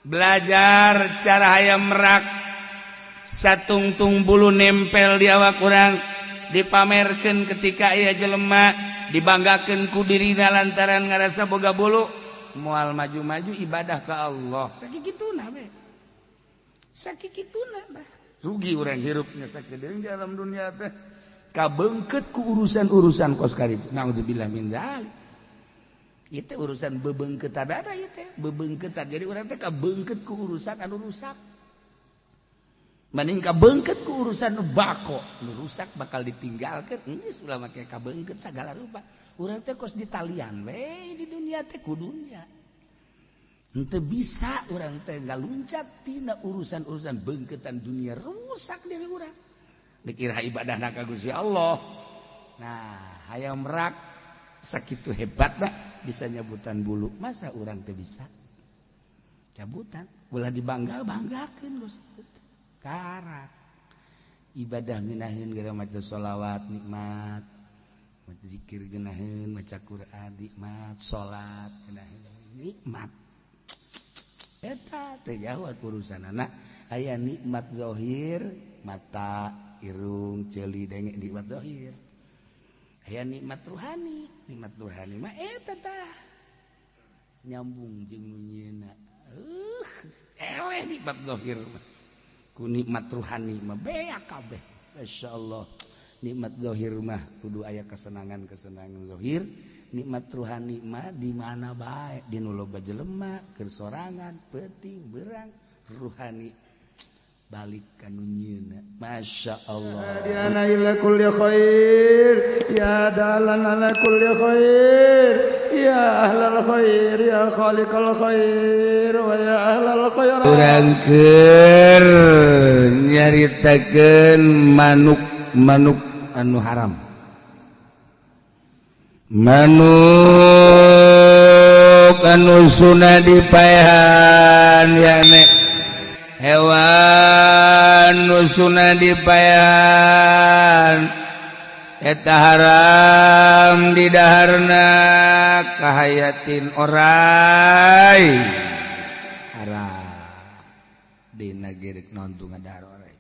Belajar cara hayam merak, satungtung bulu nempel di awak urang, dipamerkan ketika aya jelema, dibanggakan ku dirina lantaran ngarasa boga bulu. Moal maju-maju ibadah ke Allah. Sakituna we, sakituna bah. Rugi urang hirupnya sakedeung di alam dunia teh, kabeungkeut ku urusan-urusan kos kitu. Naudzubillah min dzalik. Itu urusan bebeungkeutan ada ieu teh, bebeungkeutan. Jadi urang teh kabeungkeut ku urusan anu rusak. Mending kabeungkeut ku urusan nu bako, nu rusak bakal ditinggalkeun. Geus ulah make kabeungkeut sagala rupa. Urang teh kos ditalian we di dunia teh ku dunia. Henteu bisa urang teh ngaluncat tina urusan-urusan beungkeutan dunia, rusak diri urang. Dikira ibadahna ka Gusti Allah. Nah, hayam merak sakitu hebatna bisa nyabutan bulu. Masa urang teu bisa? Cabutan, ulah dibangga-banggakeun geus kitu. Karak. Ibadah ngeunaheun gara maca sholawat nikmat. Maca zikir ngeunaheun, maca Quran nikmat, salat ngeunaheun nikmat. Eta teh jauh urusanana. Aya nikmat zahir, mata, irung, ceuli, denge, nikmat zahir. Aya nikmat ruhani, nikmat ruhani mah eta tah nyambung jeung nu nyieuna. Eleh nikmat zahir mah. Ku nikmat ruhani mah beak kabeh. Masyaallah. Nikmat zahir mah kudu aya kesenangan-kesenangan zahir. Nikmat ruhani mah di mana bae, di nu loba jelema, keur sorangan, peuting, berang, ruhani balik ka nu nyieuna. Masya Allah. هدينا إلى كل خير يا دالنا على كل خير يا أهل الخير يا خالق الخير ويا أهل الخير. Urang keur nyaritakeun manuk-manuk anu haram, manuk anu sunah dipaehan, yakni hewan nu sunah dipaehan eta haram didaharna. Kahayatin orai haram dina girik nonton ngadahar orai,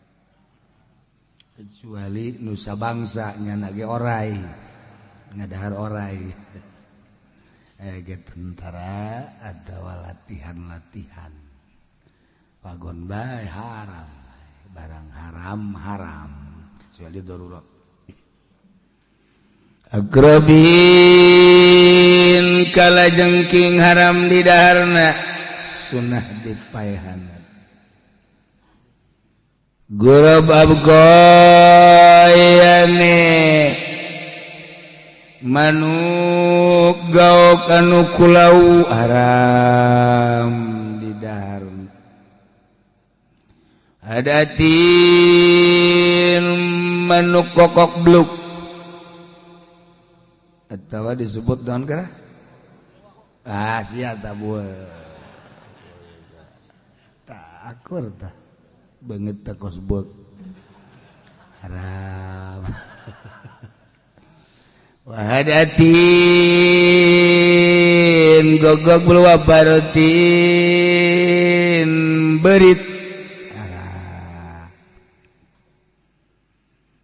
kecuali nusa bangsa nyana ge orai ngadahar orai ge tentara atau latihan-latihan pagon bae haram. Barang haram haram kecuali darurat. Akrobin kalajengking haram di daharna, sunah dipaehan. Gurab abgoyane manuk gaok anu kulau haram di daharna. Hadatin manuk kokok bluk atau disebut naon kira? Ah, sia tak buat. Tak akur tah. Banget tak kos buat. Haram. Wahadatin gogok bulu barotin berit haram.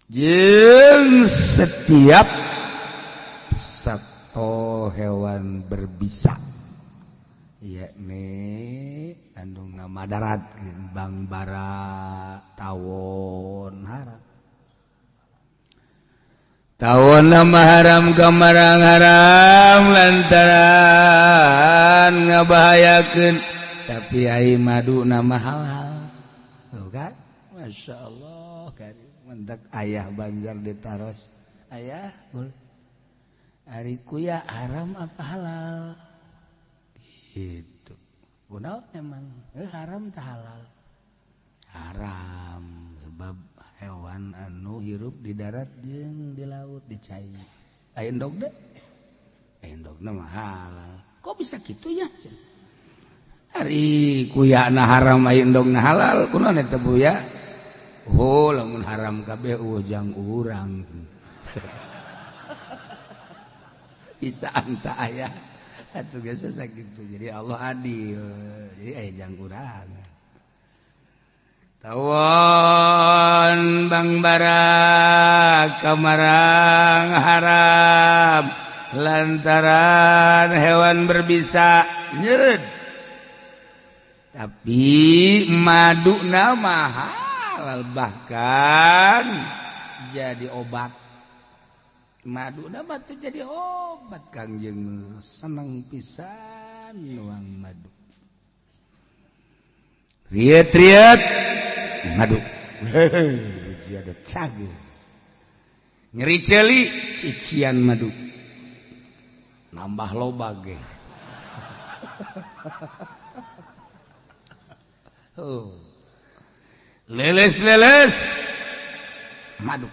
Jeung setiap sato hewan berbisa, yakni anu ngadarat, bangbara, tawon haram. Tawon nama haram kamarang haram lantaran ngabahayakeun, tapi ai madu nama halal. Tuh kan, Masya Allah karim. Mentak ayah Banjar ditaros, "Ayah, ari kuya haram apa halal?" Gitu. Kunaon emang? Haram tak halal? Haram sebab hewan anu hirup di darat jeung di laut, di cai. Aya endog deh, endogna mah halal. Kok bisa gitu ya? Ari kuyana haram, aya endogna halal, kunaon eta, Buya? Oh, lamun haram kabeh ujang urang. Bisa anta ayah. Atuh geus sakitu. Jadi Allah adil. Jadi aya jang urang. Tawon Bang Barak kamarang haram lantaran hewan berbisa nyered. Tapi maduna mahal bahkan jadi obat. Maduna mah teu jadi obat Kangjeng seneng pisan nuang madu. Riet-riet madu. Hehehe, ada cage. Nyeri ceuli cician madu. Nambah loba ge. Oh. Leles-leles madu.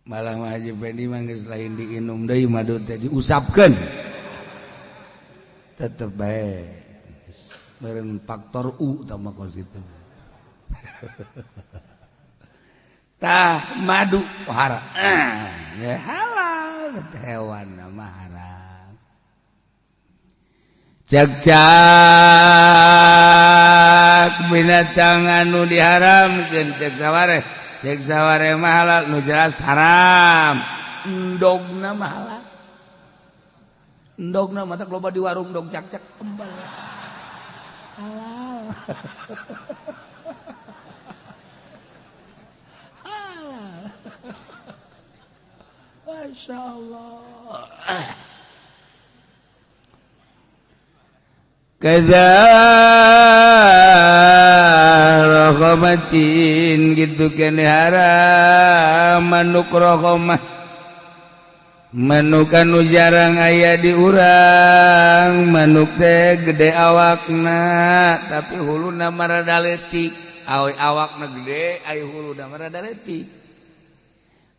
Malah mah Haji Pendi mah geus lain diinum deui madu teh diusapkeun. Tetep bae. Meureun faktor U tah mah kos kitu. Tah madu haram. Ya halal hewan mah haram. Cak-cak binatang anu diharamkeun cek saware. Cek saware mah halal nu jelas haram. Endogna mah halal. Endogna mah teh loba di warung dog cak-cak kembal. Halal. Halal. Masya Allah. Kaza rokomatin gitu kene haram manuk rokomah manuk anu jarang aya di urang manuk teh gede awakna tapi huluna mah rada leutik awe awakna gede ai huluna mah rada leutik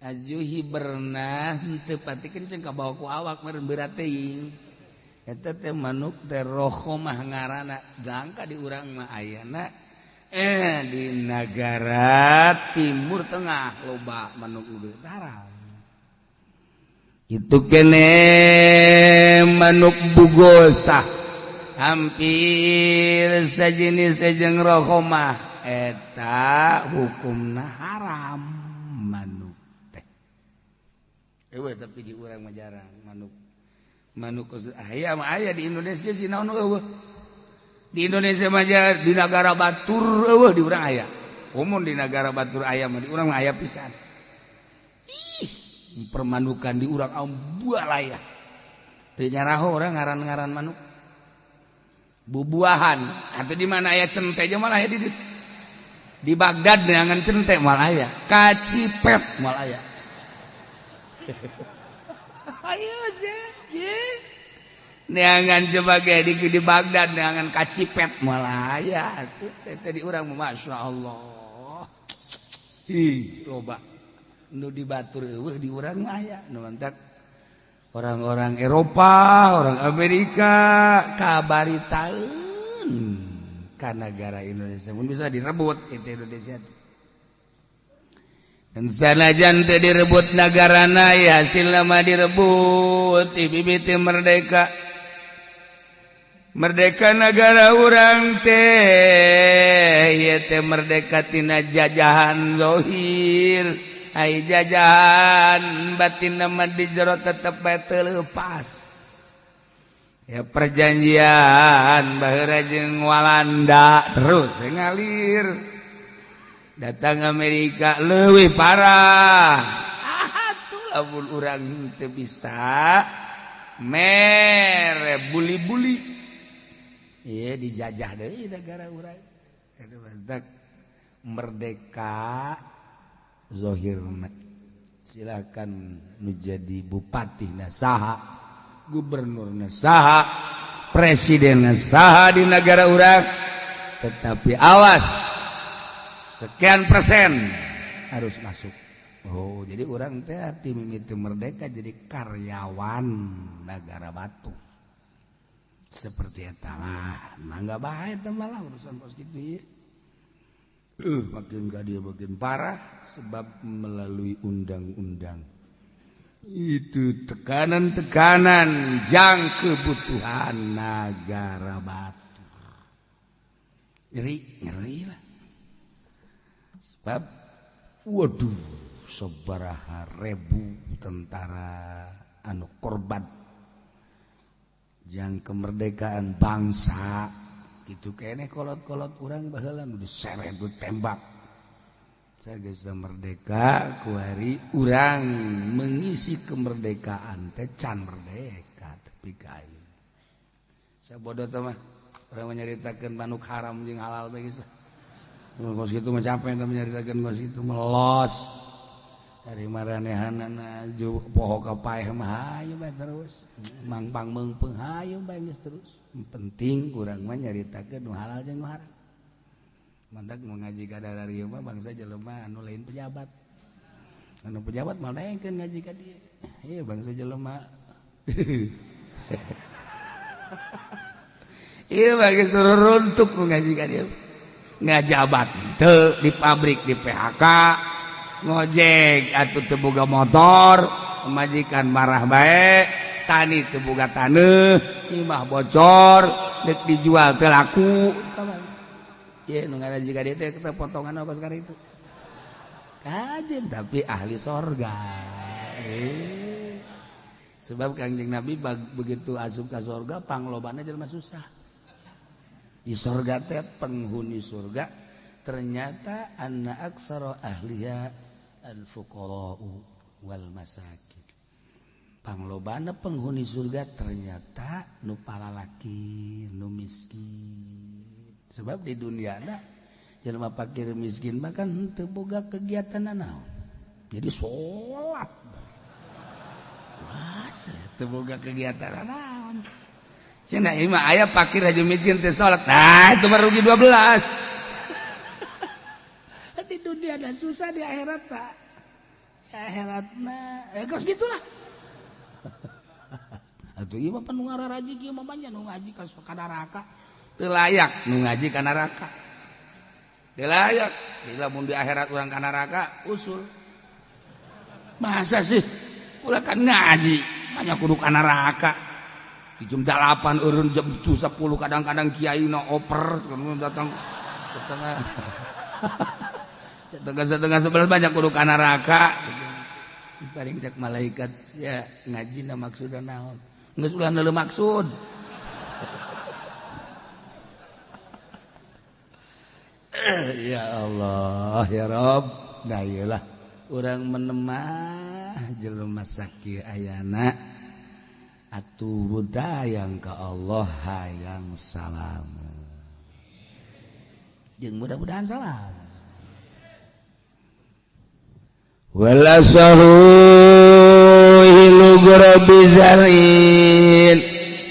aju hiberna henteu pati kenceng kabawa ku awak meureun berat teuing. Eta teh manuk teh rokhomah ngaranna jangka di urang mah ayana di negara Timur Tengah loba manuk nu haram. Itu kene manuk bugosah hampir sajenis jeung rokhomah eta hukumna haram manuk teh. Eueuh tapi di urang mah jarang manuk. Manuk aya mah aya di Indonesia sih naon eueuh. Di Indonesia mah di nagara batur eueuh di urang aya. Umum di nagara batur aya mah di urang mah aya pisan. Ih, permanukan di urang ambualaya. Teu nyaraho urang ngaran-ngaran manuk. Bubuahan atuh di mana aya cente je malah aya di Baghdad neangan cente malah aya. Kacipet malah aya. Ayo sih. Neangan sebagai di Baghdad neangan kacipet malah aya atuh teh di urang Masya Allah. Ih, loba nu di batur eueuh di urang mah aya nu mantak orang-orang Eropa, orang Amerika kabaritaeun ka nagara Indonesia mun bisa direbut itu Indonesia. Dan sanajan teu direbut nagarana ya hasilna mah direbut bibit merdeka. Merdeka nagara urang teh ieu teh merdeka tina jajahan zahir. Ai jajahan batin mah di jero tetep bae teu leupas. Ya perjanjian baheula jeung Walanda terus ngalir. Datang Amerika leuwih parah. Atuh lamun urang teu bisa mere buli-buli. Ieu dijajah deui negara urang. Eta merdeka zahirna. Silakan menjadi bupati na saha, gubernur na saha, presiden na saha di negara urang. Tetapi awas sekian persen harus masuk. Oh, jadi orang teh hati mimiti merdeka jadi karyawan negara batu. Seperti eta lah, mangga bae teh malah urusan kos kitu ieu. Makin ka dia makin parah sebab melalui undang-undang. Itu tekanan-tekanan jang kebutuhan negara batur. Ngeri, ngeri lah. Sebab waduh sabaraha ribu tentara anu korban jang kemerdekaan bangsa gitu kene kolot-kolot urang baheula nu diseret tembak. Geus merdeka kuari urang mengisi kemerdekaan teh can merdeka tapi ka ieu. Sabodo teh mah urang nyaritakeun manuk haram jeung halal bae geus lah. Kos kitu mah capek teh nyaritakeun kos kitu melos. Dari maranehanana poho ka paeh mah hayu bae terus. Mangpang meungpeung hayu bae geus terus. Penting urang mah nyaritakeun nu halal jeung nu haram. Mantak mengaji ka dararieu mah bangsa jelema anu lain pejabat. Anu pejabat mah daekeun ngaji ka dieu. Ieu bangsa jelema. Ieu mah geus runtuk ngaji ka dieu. Ngajabat teu di pabrik di PHK, ngojek atuh teu boga motor, majikan marah bae, tani teu boga taneuh, imah bocor, deuk dijual teu laku. Ye nu ngaji ka dieu teh kita potongan apa sekarang itu. Kajen tapi ahli sorga. Sebab Kangjeng Nabi begitu asup ka sorga panglobana jelema susah. Di sorga teh penghuni surga ternyata anna aksara ahliha al-fuqara'u wal masakin. Panglobana penghuni surga ternyata nu palalaki, nu miskin. Sebab di dunia ada jelema fakir miskin mah kan teu boga kegiatan naon. Jadi salat. Wah, teu boga kegiatan naon. Cenah ieu mah aya fakir haji miskin teu salat. Nah, itu mah rugi 12. Di dunia ada susah di akhirat tak. Di akhirat mah kos gitulah. Atuh ieu mah nu ngararaji kieu mah banyak nu ngaji ka neraka. Teu layak nu ngaji ka neraka. Teu layak. Lamun di akhirat urang ka neraka usul. Masa sih ulah kan ngaji banyak kudu ka neraka. Di jam 8 eureun jam 10 kadang-kadang kiai na oper datang setengah setengah 11 banyak kudu ka neraka. Paling cek malaikat ya ngaji na maksudna naon. Geus ulah neuleuh maksud. Ya Allah ya Rob. Nah iyalah urang menemah jelema sakieu ayana atuh budayang ka Allah hayang salam. Jeung mudah-mudahan salam. Wala sahu hilu gurabi zarin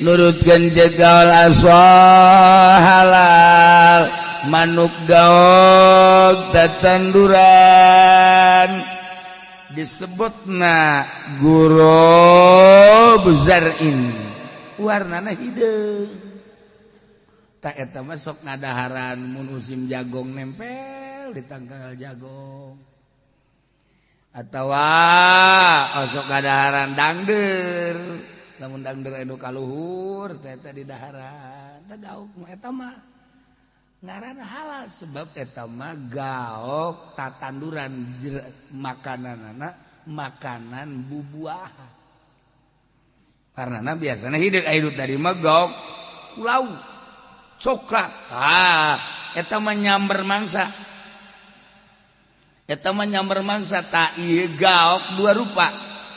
nurutkeun jegal asal halal manuk gaog tatanduran disebutna gurob zarin warnana hideung tak eta mah sok ngadaharan mun musim jagong nempel di tangkal jagong atawa osok ngadaharan dangder lamun dangder anu kaluhur teh eta di daharan teh gaok eta mah ngaran halal sebab eta mah gaok tatanduran makananana makanan bubuahan karena biasanya hidup hidup dari mah gaok pulau coklat ah eta mah nyamber mangsa eta mah nyamber mangsa tak ieu gaok dua rupa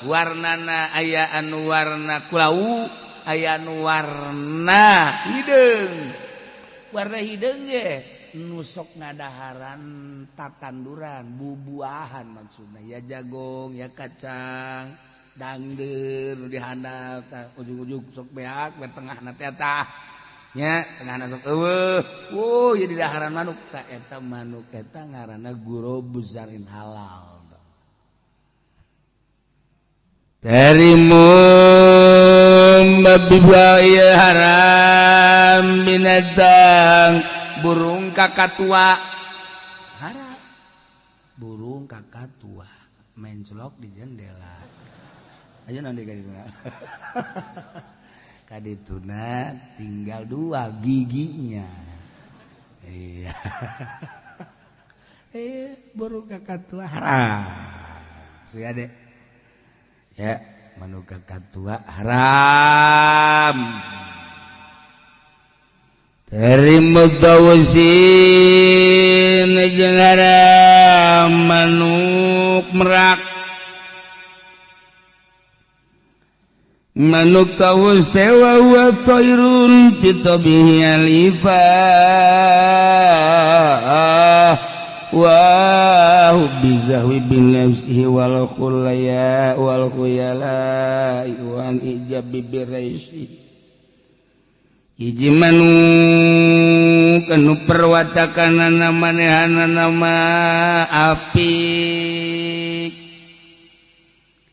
warnana aya anu warna kulau aya anu warna hideung warna hideung ge nu sok ngadaharan tatanduran bubuahan maksudna ya jagong ya kacang dangdeur nu dihandap ujung-ujung sok beak we tengahna teh tah nya tengahna sok eueuh wuh ieu di daharan manuk ta eta manuk eta ngaranna gurob zarin halal Terimum babibaya haram binatang burung kakatua haram burung kakatua menclok di jendela Ayo nanti ka dituna. Ka dituna tinggal dua giginya. Iya. Burung kakatua haram. Suya deh. Ya, manuk kakatua haram. Terima tawusin jeung haram manuk merak. Manuk tawus teh wa huwa thairun fi tabihi alifah wa bizahwi bin nafsihi wal khulaya wal khuyala wa an ijabi biraisi. Hiji manuk anu perwatakanana manehanana mah apik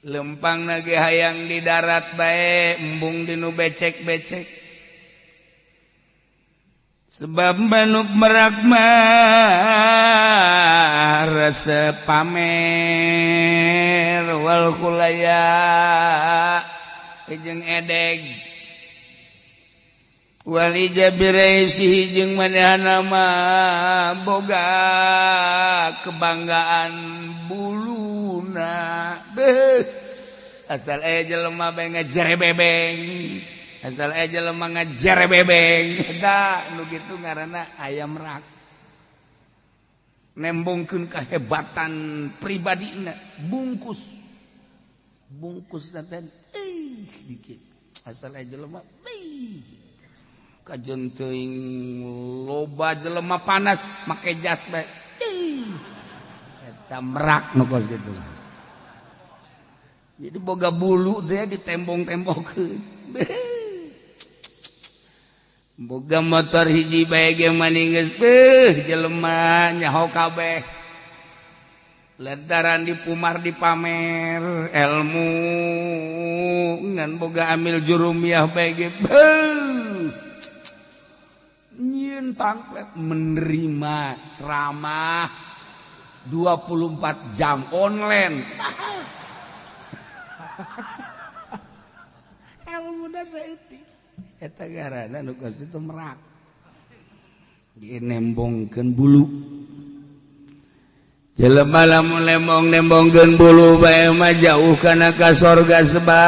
lempang nage hayang di darat bae embung dinu becek-becek sebab manuk merak mah resep pamer wal khulaya jeung edeg wali jabiraisihi jeung manehna mah boga kebanggaan buluna. Beuh, asal aya jelema bae ngajere bebeng, asal aya jelema ngajere bebeng eta nu kitu ngaranna ayam rak. Nembongkeun kahebatan pribadina, bungkus bungkus teh dikit asal aya jelema kajen teuing loba jelema panas make jas bae eta merak nu kos kitu. Jadi boga bulu teh ditembong-tembongkeun. Boga motor hiji bae ge mani geus beuh jelema nyaho kabeh. Lantaran dipumar dipamer ilmu ngan boga amil jurumiyah bae ge beuh nyieun pamflet menerima ceramah 24 jam online. Ilmu da saeutik eta garana nu kos itu merak dinembongkeun bulu. Jelema lamun lembong nembongkeun bulu bae mah jauh kana ka sorga sebab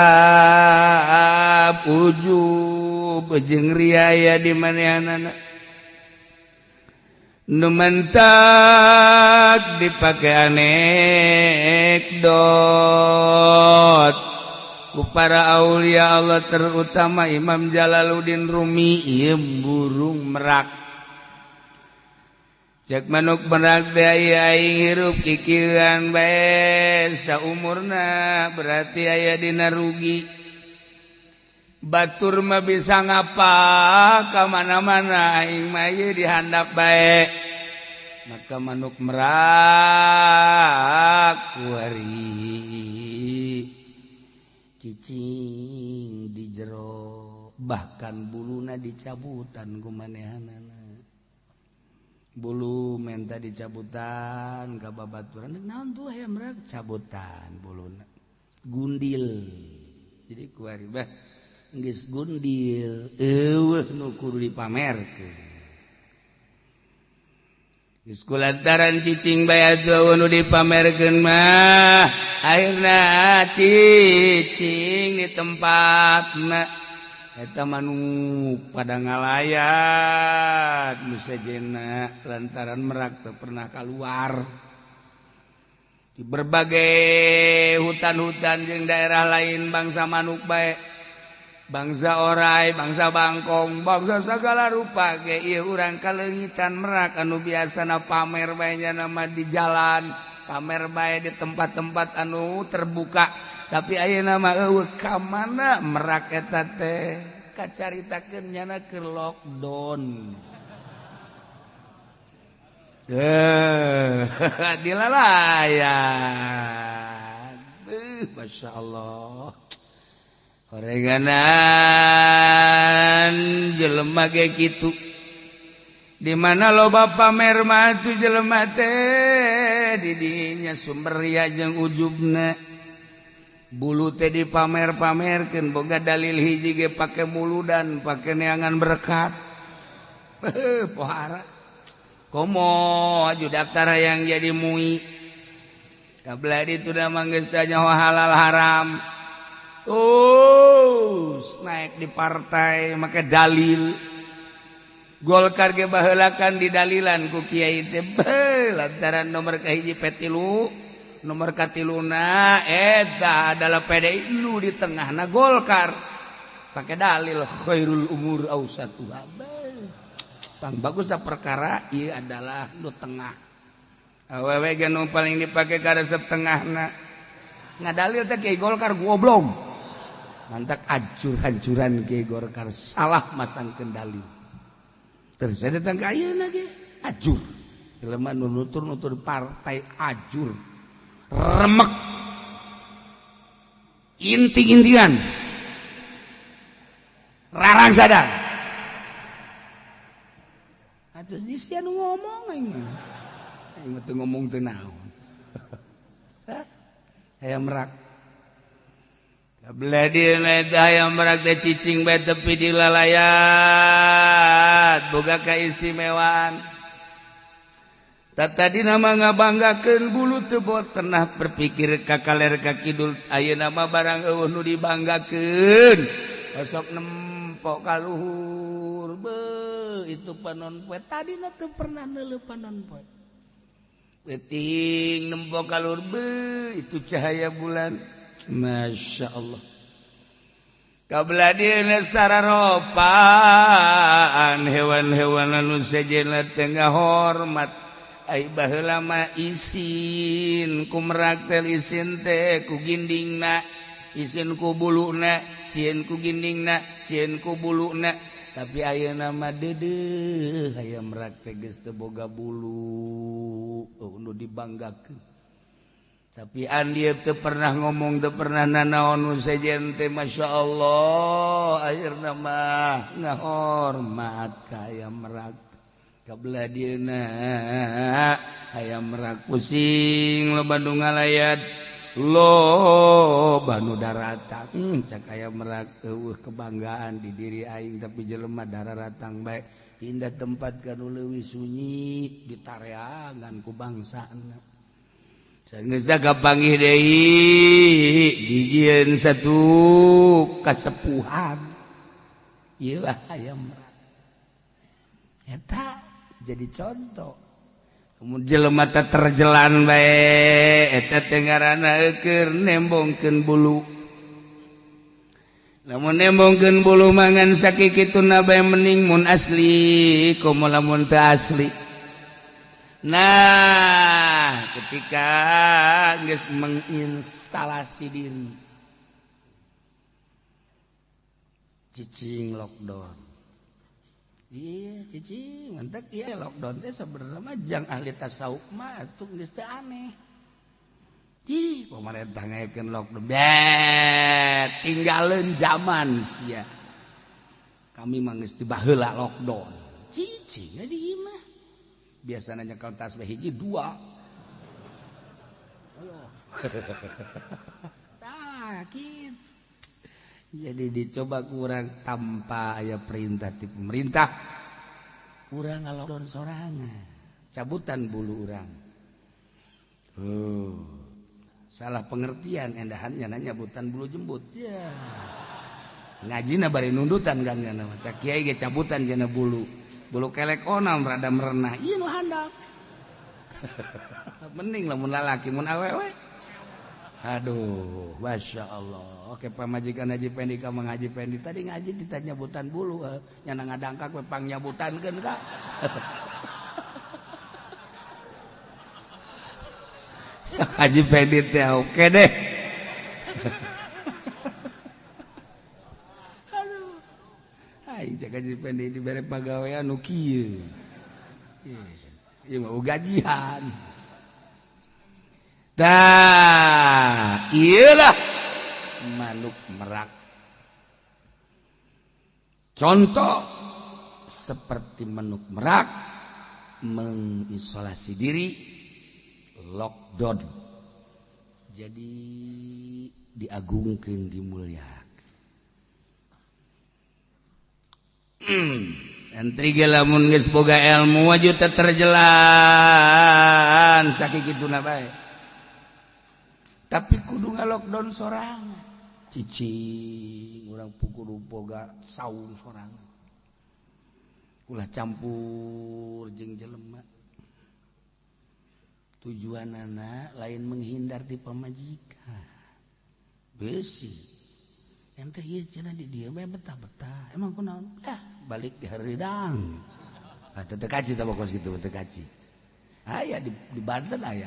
ujub jeung riaya di manehanana. Nu mentak dipake anekdot ku para aulia Allah terutama Imam Jalaluddin Rumi ieu burung merak. Cek manuk merak teh aing hirup kikieuan bae saumurna berarti aya dina rugi. Batur mah bisa ngapa ka mana-mana aing mah ieu dihandap bae. Maka manuk merak kuari cicing di jero bahkan buluna dicabutan ku manehanana. Bulu menta dicabutan ka babaturan naon tuh hayam merak cabutan buluna gundil. Jadi kuari bah geus gundil eueuh nu kudu dipamerkeun. Geus kulantaran cicing bae atuh nu dipamerkeun mah akhirna cicing di tempatna eta manuk pada ngalayat nu sejenna lantaran merak teu pernah kaluar di berbagai hutan-hutan jeung daerah lain bangsa manuk bae, bangsa orai, bangsa bangkong, bangsa segala rupa ge ieu urang kaleungitan merak anu biasana pamer bae nya nama di jalan, pamer bae di tempat-tempat anu terbuka. Tapi ayeuna mah eueuh ka mana merak eta teh kacaritakeun nyana keur lockdown. Dilalayan. Masya Allah. Horeganan jelema ge kitu. Di mana loba pamer mah tu jelema teh di dinya sumber ria jeung ujubna. Bulu teh dipamer-pamerkeun boga dalil hiji ge pake muludan, pake neangan berkat. Pohara. Komo aju daftar yang jadi MUI. Kabla ditu da mah geus teu nyaho halal haram. Terus naik di partai make dalil. Golkar ge baheula kan didalilan ku kiai teh lantaran nomor kahiji P3, nomor katiluna eta adalah PDI, lu di tengahna Golkar pakai dalil khairul umur ausatuha. Pang bagus dah perkara ieu adalah nu tengah. Awewe ge nu paling dipake karesep tengahna. Ngadalil teh kiai Golkar goblok. Mantak hancur-hancuran kiai Golkar salah masangkeun dalil. Terus saya datang ke ayeuna ge ajur. Jelema nu nutur-nutur partai ajur. Remek inting-intingan rarang sadar atus di sia nu ngomong aing aing mah teu ngomong teu naon. Hayam merak kabelah dieuna eta hayam merak teh cicing bae tepi di lalayat boga kaistimewaan. Tadi nama ngabanggakeun bulu teu pernah berpikir ka kaler ka kidul, ayeuna mah barang eueuh nu dibanggakeun osok nempok ka luhur beuh itu panon poe tadina teu pernah neuleuh panon poe peuting nempok ka luhur beuh itu cahaya bulan Masya Allah. Kabla dieuna sararopaan hewan-hewan anu sejenna teh ngahormat. Ai baheula mah isin ku merak teh isin teh ku gindingna, isin ku buluna, sieun ku gindingna, sieun ku buluna. Tapi ayeuna mah deudeuh hayam merak teh geus teu boga bulu, nu dibanggakeun. Tapi andi teu pernah ngomong, teu pernah nanaon nu sejen teh Masya Allah akhirna mah ngahormat ka hayam merak. Kabelah dieuna hayam merak pusing loba nu ngalayat loba nu daratang. Cak hayam merak eueuh kebanggaan di diri aing tapi jelema dararatang bae pindah tempat ka nu leuwih sunyi ditareangan ku bangsana. Sageus kapanggih deui dijieun satu kasepuhan. Ieu lah hayam merak. Eta jadi contoh. Kemudian jelema teh terjelan bae eta teh ngaranna keur nembongkeun bulu. Lamun nembongkeun bulu mangan sakikituna bae mending mun asli komo lamun teu asli. Nah, ketika geus menginstalasi diri cicing lockdown. Iya, cicing, mantak iya lockdown teh sebenarnya mah jang ahli tasawuf mah atuh geus teu aneh. Ih, pemerintah ngayekeun lockdown. Bet, tinggalin zaman sia. Kami mah geus dibaheula lockdown. Cicing di imah. Biasana nyekel tas bae hiji dua. Ayo. Tah, kitu. Jadi dicoba kurang tanpa aya perintah ti pemerintah. Urang ngalockdown sorangan. Cabutan bulu urang. Salah pengertian endahannya nanya nyabutan bulu jembut. Ya. Ngajina bari nundutan kan nya mah. Cak kiai ge cabutan jana bulu. Bulu kelek onam rada merenah. Ieu nu handap. Mending lamun lalaki mun awewe. Aduh, Masya Allah. Oke, pamajikan Haji Pendi ka Mang Haji Pendi tadi ngaji ditanya nyabutan bulu, nyana ngadangkak we pangnyabutankeun ka. Haji Pendi teh oke deh. Aduh. Aing cek Haji Pendi dibere pagawean nu kieu. Ieu mah gajian. Tah, iyalah manuk merak. Contoh seperti manuk merak mengisolasi diri, lockdown. Jadi Diagungkeun, dimuliakeun. Santri ge lamun geus boga ilmu waju teu terjelan sakituna bae. Tapi kudu ngalockdown sorangan. Cicing urang kudu boga saung sorangan. Ulah campur jeung jelema. Tujuanana lain menghindar ti pamajikan. Besi. Ente ieu cenah di dieu bae betah-betah. Emang kunaon? Ah, balik di haridang. Ah, teu kaci tah kos kitu teu kaci. Aya di Banten aya.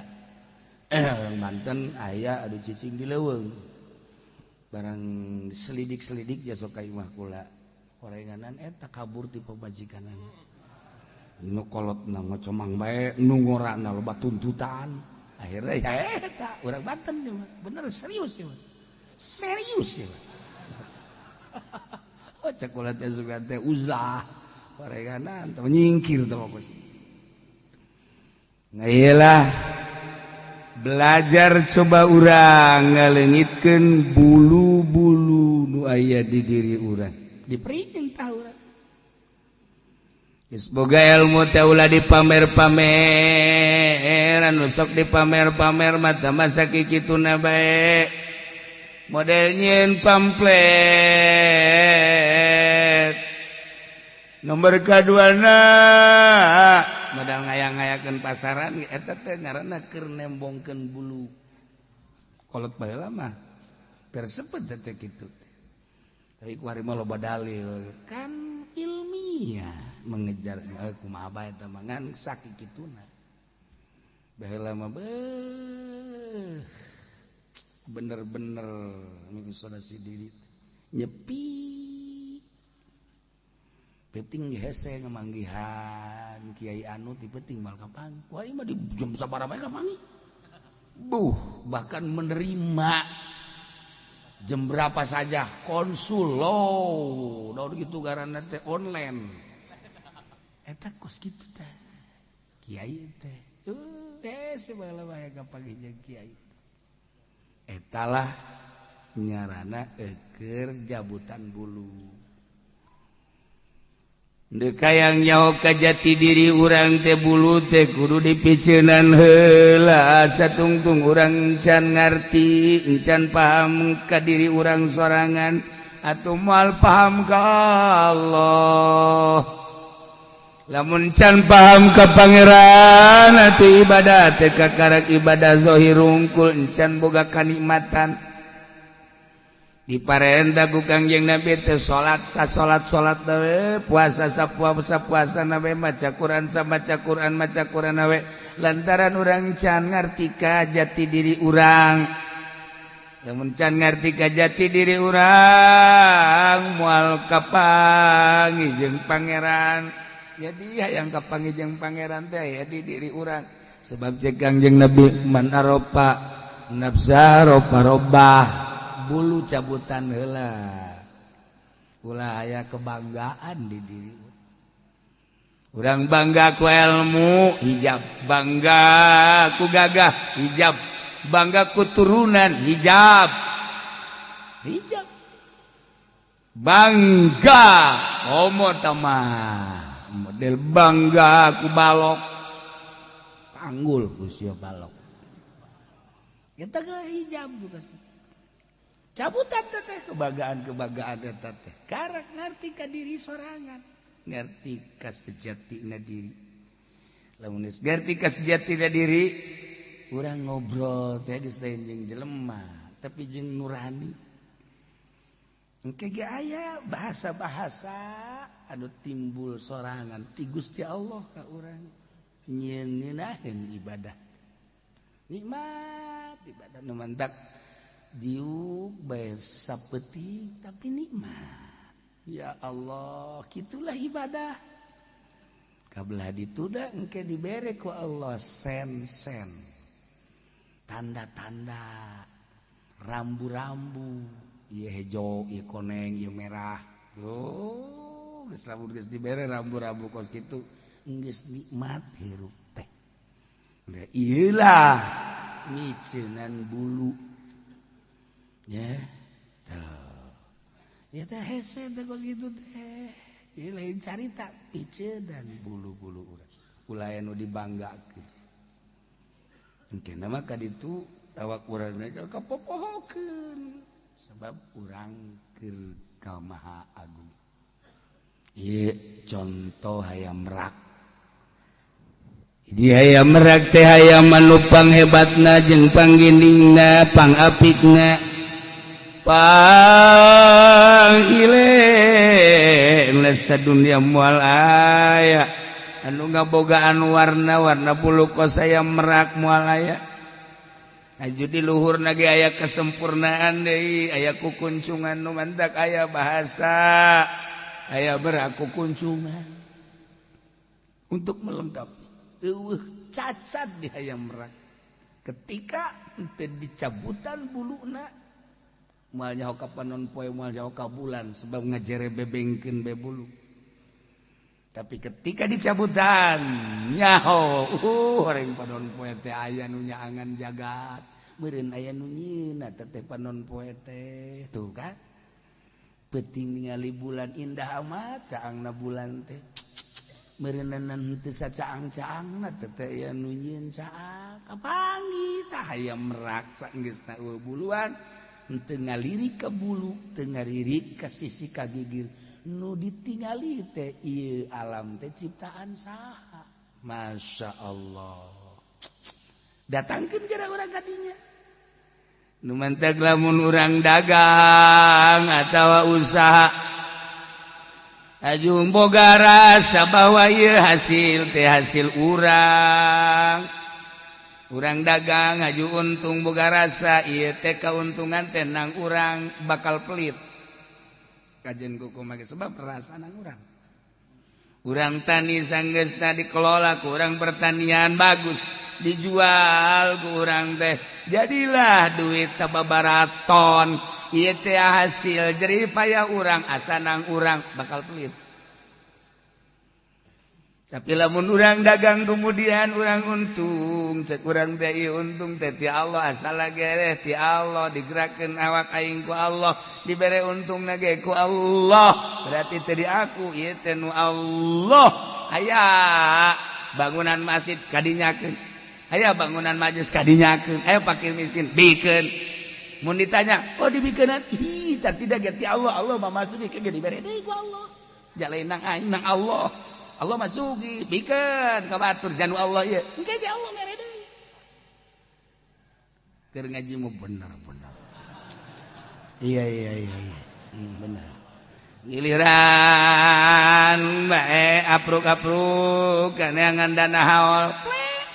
Orang Banten aya anu cicing di leuweung. Barang selidik-selidik ja sok ka imah kula. Korenganan eta kabur ti pamajikanana. Nu kolotna ngocomang bae, nu ngorana loba tuntutan. Akhirnya ya eta urang Banten ieu mah. Bener serius ieu mah. Serius ieu mah. Oh cek kula teh sugan teh uzlah. Korenganan teh nyingkir teh kos. Nah iyalah belajar coba urang ngaleungitkeun bulu-bulu nu aya di diri urang. Diperintah urang. Geus boga ilmu teh ulah dipamer-pamer, anu sok dipamer-pamer mah teh masa kikituna bae. Model nyieun pamflet. Nomor kaduana modal ngayang-ngayakeun pasaran eta teh ngaranna keur nembongkeun bulu. Kolot baheula mah tersebut teh kitu. Tapi ku ari mah loba dalil kan ilmiah mengejar kumaha bae eta mah ngan sakituna. Baheula mah beuh bener-bener mengisolasi diri nyepi. Penting hese ngemanggihan kiai anu ti penting mal kapan. Wah ieu mah di jam sabaraha bae kapangi. Buh, bahkan menerima jam berapa saja konsul loh. Daun gitu garana teh online. Eta kos kitu teh. Kiai teh. Hese bae bae kapangi jeung kiai. Etalah nyarana eukeur jabutan bulu. Deuk hayang nyaho ka jati diri urang teh bulu teh kudu dipiceunan heula satungtung urang encan ngarti, encan paham ka diri urang sorangan atuh moal paham ka Allah. Lamun can paham ka pangeran atuh ibadah teh kakarak ibadah zahir rungkul encan boga kanikmatan. Diparenta ku Kangjeng Nabi teh salat sa salat-salat we, puasa sa puasa-puasa na we, maca Quran sa maca Quran maca Quran we, lantaran urang can ngarti ka jati diri urang. Lamun can ngarti ka jati diri urang moal kapanggih jeung pangeran. Jadi hayang kapanggih jeung pangeran teh aya di diri urang. Sebab cek Kangjeng Nabi man arofa nafsa rofa robah, bulu cabutan heula. Ulah aya kebanggaan di diri urang. Bangga ku ilmu hijab, bangga ku gagah hijab, bangga ku turunan hijab. Hijab. Bangga homo tamah. Model bangga ku balok panggul ku sia balok kita ke hijab juga sih cabutan teh kebanggaan-kebanggaan eta teh karak ngarti ka diri sorangan, ngarti ka sejatina diri. Lamun geus ngarti ka sejatina diri urang ngobrol teh geus lain jeung jelema tapi jeung nurani. Engke ge aya bahasa-bahasa anu timbul sorangan ti Gusti Allah ka urang nyieun ibadah nikmat ibadah nu mantak diuk bae sapeuting tapi nikmat. Ya Allah, kitulah ibadah. Kabelah dituda engke dibere ku Allah sen-sen, tanda-tanda, rambu-rambu, ieu hejo, ieu koneng, ieu merah. Oh, geus lamun geus dibere rambu-rambu kos kitu geus nikmat hirup teh. Nah, ieulah ngiceunan bulu. Ya tuh ya teh hese teh kos kitu teh. Ieu lain carita picedan bulu-bulu urang ulah anu dibanggakeun. Engke mah ka ditu awak urang teh kapopohokeun sebab urang keur ka Maha Agung. Ieu contoh hayam merak. Di hayam merak teh hayam anu panghebatna jeung pangginingna, pangapikna, pang ile sadunia moal aya anu ngabogaan warna-warna bulu kos hayam merak moal aya. Aju di luhur nage aya kesempurnaan deui, aya kukuncungan nu mantak aya bahasa aya merak kukuncungan untuk melengkapi. Eueuh cacat di hayam merak ketika henteu dicabutan buluna moal nyaho ka panon poe, moal nyaho ka bulan sebab ngajere bebengkeun be bulu. Tapi ketika dicabutan nyaho horeng panon poe teh aya nu nyaangan jagat, meureun aya nu nyieunna teh panon poe teh. Tuh kan peuting ningali bulan indah amat caangna bulan teh, meureunna teu sacaang-caangna teh aya nu nyieun caang kapanggih tah hayam merak saenggeusna eueuh buluan teu ngalirik ka bulu, teu ngalirik ka sisi ka gigir, nu ditingali teh ieu alam teh ciptaan saha. Masya Allah, datangkeun gara urang ka dinya. Nu mantak lamun urang dagang atawa usaha ajung boga rasa bahwa ieu hasil teh hasil urang. Urang dagang aju untung boga rasa ieu teh kauntungan teh nang urang, bakal pelit kajen kuku make sebab rasa nang urang. Urang tani sanggeusna dikelola ku urang pertanian bagus, dijual ku urang teh jadilah duit sababaraton. Ieu teh hasil jerih payah urang asa nang urang, bakal pelit. Tapi lamun urang dagang kemudian urang untung, cek urang teh ieu untung teh ti Allah, asal gereh ti Allah, digerakkeun awak aing ku Allah, dibere untungna ge ku Allah, berarti teh di aku ieu teh nu Allah. Aya bangunan masjid kadinyakeun, aya bangunan majelis kadinyakeun, aya fakir miskin bikeun. Mun ditanya, oh dibikeunan, ih tah tidak ge ti Allah, Allah mah masuki ke ge dibere deui ku Allah. Jalain nang aing nang Allah. Allah masuki bikeun ka batur janu Allah ieu. Engke ge Allah mere deui. Keur ngaji mah bener-bener. Iya iya iya iya. Bener. Giliran bae apruk-apruk kaneangan dana haol. Plek.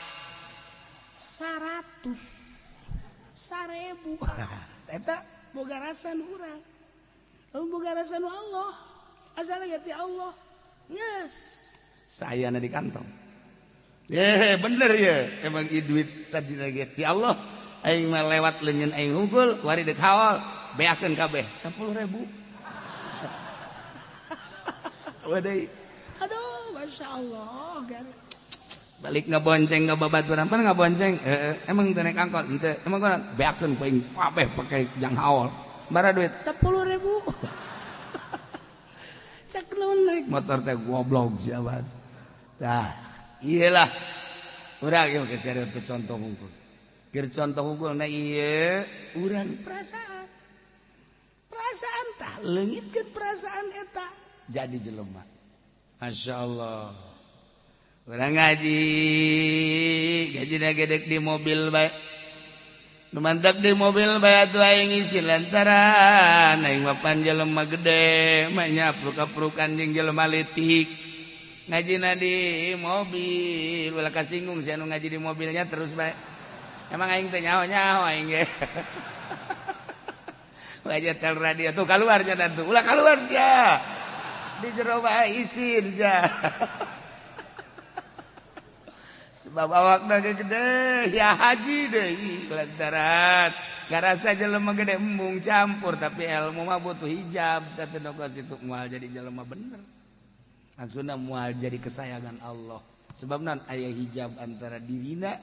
100 1000. Eta boga rasa nu urang. Boga rasa nu Allah. Asal ge ti Allah. Yes. Saya di kantong. Ye, bener ya. Emang i duit tadi lagi ti Allah. Aing mah lewat leunyeun aing unggul, kuari deuk haol, beakeun kabeh 10.000. Wadai. Aduh, Masya Allah. Balik ngabonceng ngababaturan pan ngabonceng. Emang teu naik angkot henteu. Emang kunaon? Beakeun ku aing kabeh pake jang haol. Bara duit 10.000. Cek naon naik motor teh goblok siapa. Tah, iyalah. Urang ieu keur cari contoh hungkul. Keur contoh hungkul na ieu urang perasaan. Perasaan tah leungitkeun perasaan eta jadi jelema. Masya Allah. Urang ngaji, gajina gedek di mobil bae. Nu mantap di mobil bae atuh aing isi lantaran aing mah pan jelema gede, mah nyapruk-aprukan jeung jelema leutik. Ngajina di mobil, ulah kasinggung sia nu ngaji di mobilnya terus bae. Emang aing teh nyaho-nyaho aing ge. Wajah tel radio tuh keluar nya tuh, ulah keluar sia. Di jero bae isin sia. Sebab awakna ge gede, ya haji deui lantaran ngarasa jelema gede embung campur tapi ilmu mah butuh hijab teh nu situ moal jadi jelema bener. Maksudna moal jadi kesayangan Allah. Sebab naon aya hijab antara dirina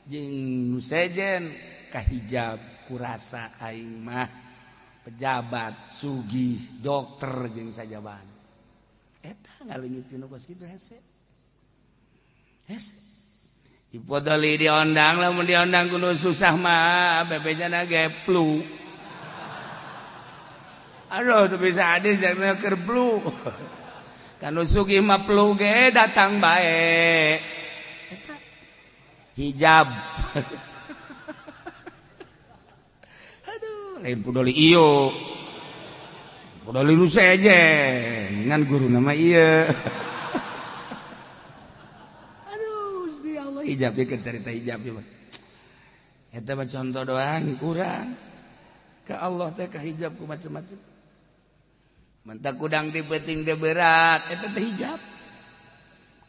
jeung nu sejen kahijab kurasa aing mah. Pejabat, sugih, dokter jeung sajaban. Eta ngaleungit nu kos kitu hese. Hese. Ipodoli diondang, lamun diondang kudu susah mah bebejana ge flu. Aduh, tuh bisa adil jangan keur flu. Kanu sugih mah flu ge datang bae. Eta hijab. Aduh, lain pudoli iyo. Pudoli nu sejen, ngan guru nama ieu. Aduh, Gusti Allah hijab ieu cerita hijab ieu mah. Eta mah contoh doang kurang. Ka Allah teh ka hijab ku macem-macem. Mentak hudang di peuting teh berat, eta teh hijab.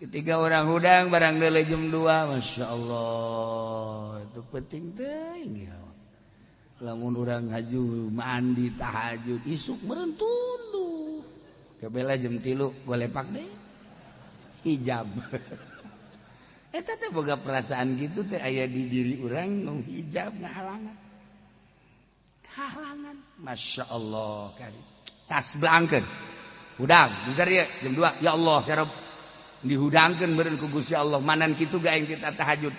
Ketika orang hudang barang deuleu jam 2, Masya Allah, itu penting teh. Lamun urang haju mandi tahajud isuk meureun tunduh. Kebela jam 3 golepak deh. Hijab. Eta teh boga perasaan gitu teh aya di diri urang nu hijab ngahalangan. Halangan. Masya Allah kari. Tas belangkeun. Hudang, bentar ya jam 2. Ya Allah, ya Rabb. Dihudangkeun meureun ku Gusti Allah, manan kitu ga aing kita tahajud.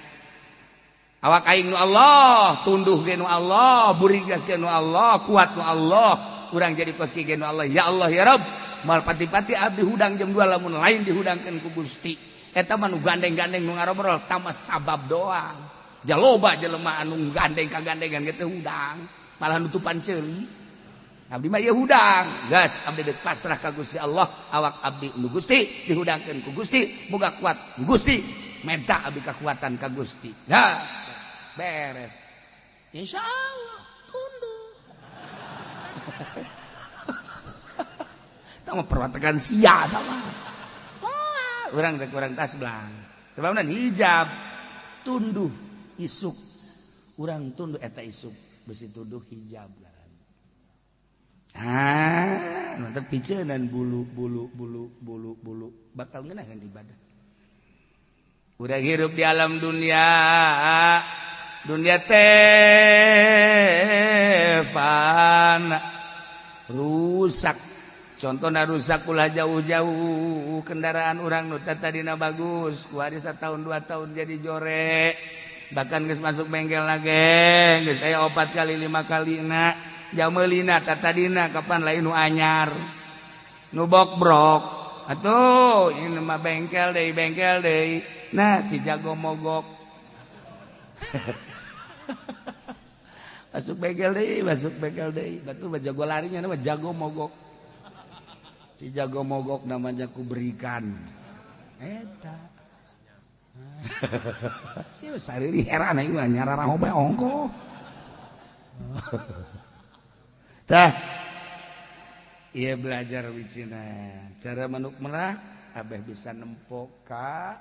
Awak aing nu Allah, tunduh ge nu Allah, burigas ge nu Allah, kuat nu Allah, urang jadi kos ge nu Allah. Ya Allah ya Rabb, moal pati-pati abdi hudang jam 2 lamun lain dihudangkeun ku Gusti. Eta mah nu gandeng-gandeng nu ngarobrol tama sabab doang. Jaloba jelema anu gandeng kagandengan ge teh hudang, malah nutupan ceuli. Abdi mah ieu hudang, gas abdi deuk pasrah ka Gusti Allah, awak abdi nu Gusti dihudangkeun ku Gusti, moga kuat Gusti, menta abdi kekuatan ka Gusti. Dah beres. Insya Allah tunduk. Tama perwatakan sia tama. Urang teh kurang tas belang. Sebabna hijab tunduh isuk. Urang tunduh eta isuk besi tunduh hijab. Ah, mantap picenan bulu bulu bulu bulu bulu bakal ngeunah ibadah. Urang hirup di alam dunia, dunia teh fana rusak. Contohna rusak ulah jauh-jauh kendaraan urang nu tadina bagus, ku hari satahun 2 tahun jadi jorek. Bahkan geus masuk bengkel lagi, geus aya 4 kali 5 kali na. Jamelina tatadina kapan lain nu anyar nu bokbrok atuh ini mah bengkel deui nah si jago mogok masuk bengkel deui batu mah jago larinya nama jago mogok si jago mogok namanya ku berikan eta si sariri heran aing mah nyararaho bae ongkoh. Tah, ia belajar wicina cara manuk merak, abeh bisa nempo ka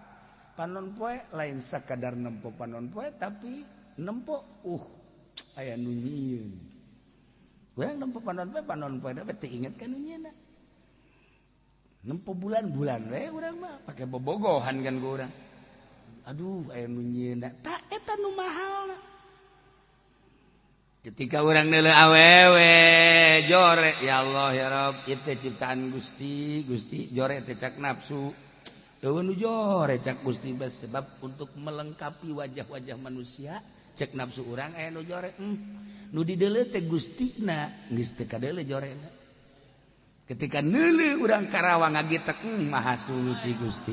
panon poe lain sakadar nempo panon poe tapi nempo aya nu nyieun. Urang nempo panon poe da teu inget ka nu nyieunna. Nempo bulan-bulan we urang mah pake bobogohan kan ku urang. Aduh aya nu nyieunna, tah eta nu mahalna. Ketika orang neuleuh awewe jore ya Allah ya Rabb ieu teh ciptaan Gusti Gusti jore teh cak nafsu eueuh nu jore cak Gusti bas sebab untuk melengkapi wajah-wajah manusia cek nafsu urang aya nu jore nu dideuleuh teh Gustina geus teu kadeuleuh jorena ketika neuleuh urang Karawang ngagitek maha suci Gusti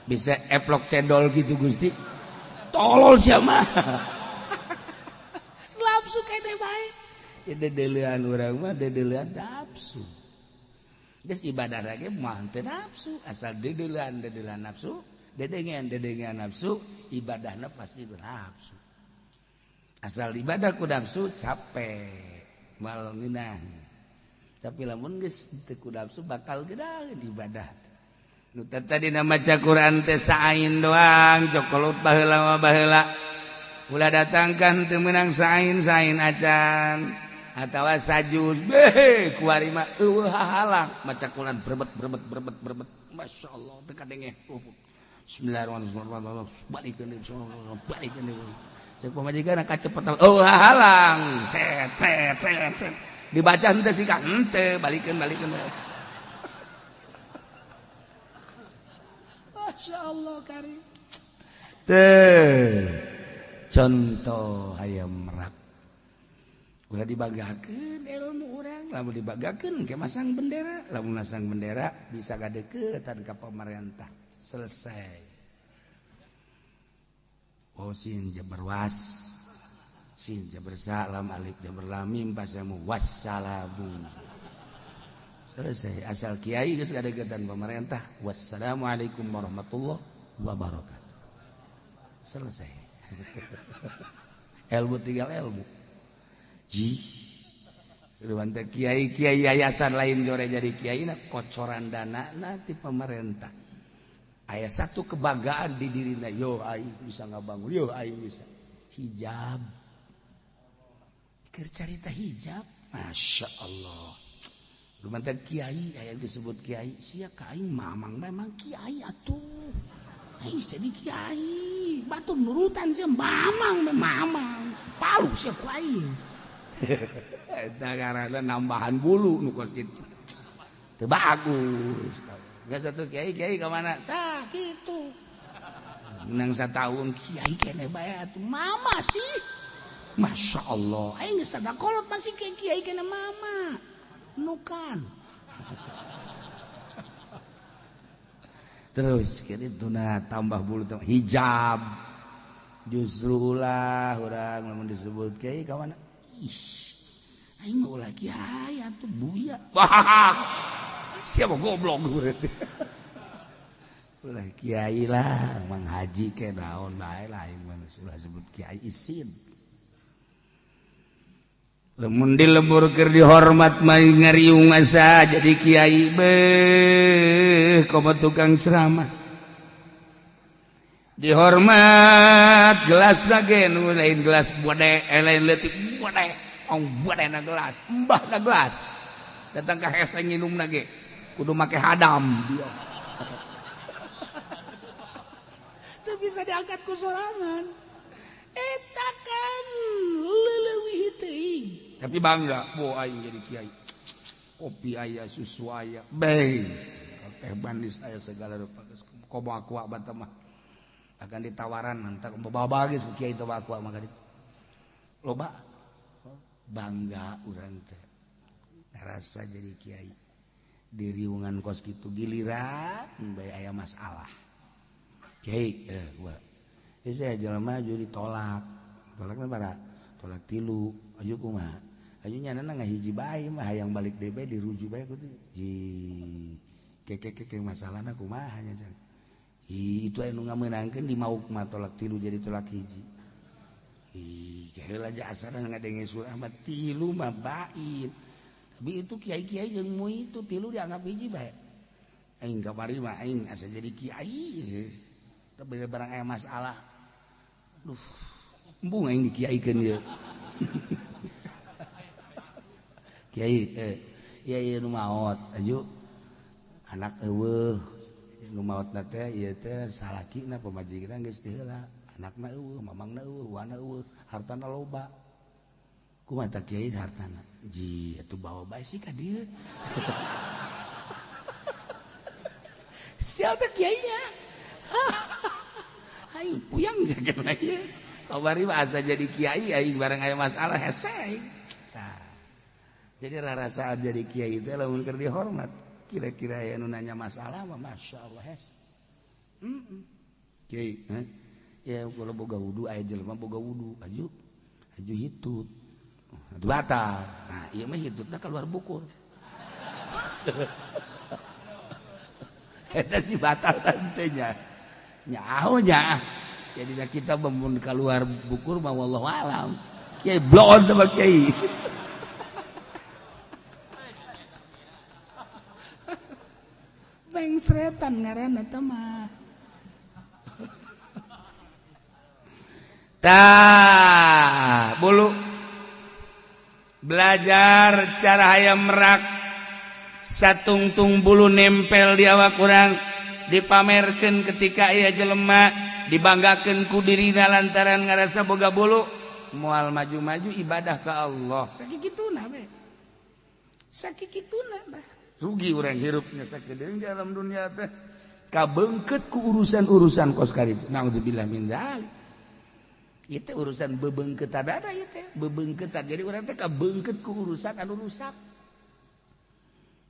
bisa eplok cendol gitu Gusti tolol sia mah nafsu kene bae ya dedelean urang mah dedelean nafsu geus ibadah lagi mah teu nafsu asal dedelean dedelean nafsu dedengean dedengean nafsu ibadahna pasti nafsu asal ibadah ku nafsu capek mal ngeunah tapi lamun geus teu ku nafsu bakal gedaheun ibadah nu tadina maca Quran teh saain doang cokolut baheula mah baheula ulah datangkan teu meunang sain-sain acan atawa sajus beh kuari mah eueuh hahalang maca Quran berbet berbet berbet berbet masyaallah teu kadenge bismillahirrahmanirrahim balikeun balikeun cek pamajikan kacepetan eueuh hahalang cet cet cet cet Dibaca henteu sih Kang, henteu, balikeun. Masya Allah karim. Teh contoh hayam merak. Ulah dibanggakeun ilmu urang, lamun dibanggakeun ke masang bendera, lamun masang bendera bisa gadeukeutan ka pemerintah. Selesai. Oh sin jabar was. Sin jabar salam alif jabar lam mim pasamu wassalamu. Selesai asal kiai geus gadeukeutan pemerintah. Wassalamualaikum warahmatullahi wabarakatuh. Selesai. Ilmu tinggal ilmu. Ji. Ruwanta kiai-kiai yayasan lain jore jadi kiai na kocoran dana na ti pemerintah. Aya satu kebanggaan di dirina, yo aing bisa ngabangun, yo aing bisa. Hijab. Keur carita hijab, Masya Allah. Ruwanta kiai aya disebut kiai, sia ka aing mamang memang kiai atuh. Aing jadi kiai, batur nurutan sia mamang memang. Palu sia ku aing. Eta karena nambahan bulu nu kos kitu. Teu bagus. Geus satu kiai-kiai ka mana? Tah kitu. Menang satahun kiai keneh bae atuh mama sih. Masya Allah, aing geus sada kolot masih kiai keneh mama. Nukan. Terus kitu na tambah bulu tambah hijab. Justru ulah urang lamun disebut kiai ka mana? Ih, aing mah ulah kiai atuh buya. Wah, siapa goblok berarti. Ulah kiai lah, mang haji ke naon bae lah aing mah ulah sebut kiai isin. Lamun di lembur keur dihormat mah ngariung asa jadi kiai beuh komo tukang ceramah. Dihormat gelas ge nu lain gelas bode lain leutik bode ong bode na gelas embah na gelas datang ka hese nginumna ge kudu make hadam dia teu bisa diangkat ku sorangan eta kan leuwih teuing tapi bangga bo aing jadi kiai kopi aya susu aya beh teh manis aya segala rupa komo aku abad mah akan ditawaran mantap bawa geus ku kiai teh aku maka loba bangga urang teh ngarasa jadi kiai di riungan kos kitu giliran bae aya masalah kiai gua ieu saya jelema jadi ditolak tolakna bara tolak tilu aju kumaha aju nyanana ngahiji bae mah hayang balik deui bae dirujuk bae ku ji keke masalahna kumaha nya. Ih, itu anu ngamenangkeun di mauk mah tolak tilu jadi tolak hiji. Ih, heula aja asana ngadenge surah mah tilu mah bain. Tapi itu kiai-kiai jeung mu itu tilu dianggap hiji bae. Aing kamari mah aing asa jadi kiai. Tapi barang aya masalah. Duh, embung aing dikiaikeun ieu. Kiai ieu ieu nu maot aju anak eueuh nu maotna teh ieu teh salakina pamajikanna geus teu heula anakna eueuh mamangna eueuh wana eueuh hartana loba kumaha tah kiai hartana ji atuh bawa bae sih ka dieu sial teh kiainya aing puyang jaga ieu kamari mah asa jadi kiai aing bareng aya masalah hese aing tah jadi rarasaan jadi kiai teh lamun keur dihormat kira-kira aya nu nanya masalah mah Masya Allah hes. Kiai, ya kalau boga wudu aya jelema boga wudu, aju aju hitut. Atuh batal. Nah, ieu mah hitutna keluar bukur. Eta sih batal teh nya. Nyaho nya. Jadi kita mun keluar bukur mah wallahu alam. Kiai bloon teh mah kiai. Bengsretan ngaranna teh mah. Tah, bulu belajar cara hayam merak satungtung bulu nempel di awak urang dipamerkeun ketika aya jelema dibanggakeun ku dirina lantaran ngarasa boga bulu moal maju-maju ibadah ka Allah. Sakituna we. Sakikituna bah. Rugi urang hirupnya sakedeung di alam dunia teh. Kabeungkeut ku urusan-urusan kos karitu. Nauzubillah min dzalik. Ieu teh urusan bebeungkeutan ada ieu teh, bebeungkeutan. Jadi urang teh kabeungkeut ku urusan anu rusak.